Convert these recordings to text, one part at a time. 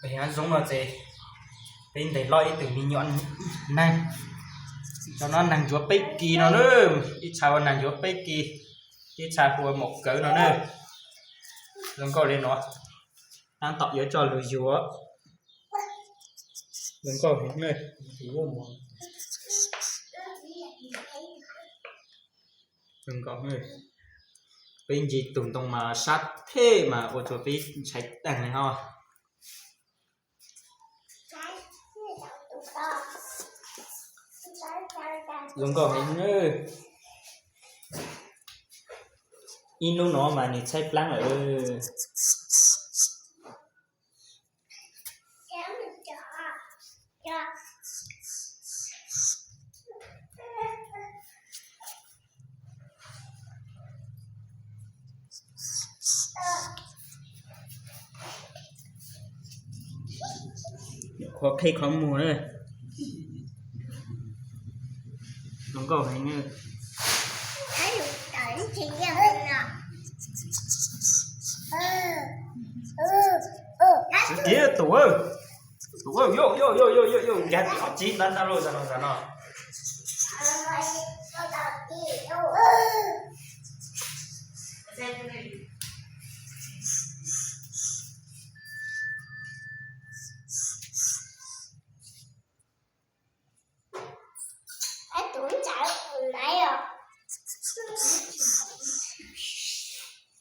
Pem hav zoov no ces peb ntes loj ib tug me nyuam neeg, cov no neeg ntsuav peb kis no na, ib txha ua neeg ntsuav peb kis, ib txha hu ua maum kawv no na. Zoo nkauj li no, tab tom yuav coj lug yuav. Zoo nkauj heev na. Zoo nkauj na. Peb ncig tus ntoo mas sab thej mas ua rua peb ntshai teeg li hos. Zoo nkauj heev na. Ib hnub no mas nws tshaib plab lawm. Qhuav qhib qhov muag na. Zoo nkauj heev na. Tus, tus, tus, nkag tim ob txiv ntawd ntag lauj, zaum no, zaum no.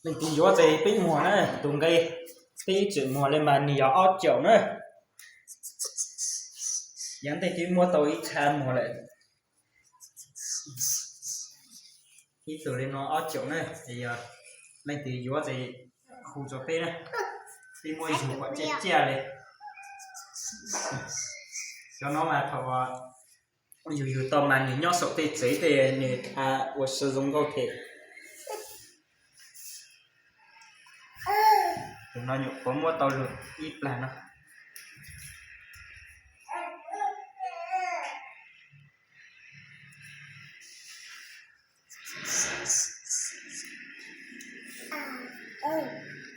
Leej twg yuav ces peb muag na, tus nqe peb tseem muag li mas nws yog ob caum na. Yav ntej twb muab tau ib txha muag lawm. Ib tug li no ob caum na, ces yog leej twg yuav ces hu rau peb na. Peb muab yug kom ciaj ciaj li. Cov no mas thaum yug yug tau mas nws nyob saum tej tsev tej nws ua si zoo nkauj thiab. Tus no nyuam qhuav muab tau lug ib plag no.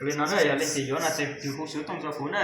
Li no na, yog leej twg yuav no ces hu xov tooj rau kuv na.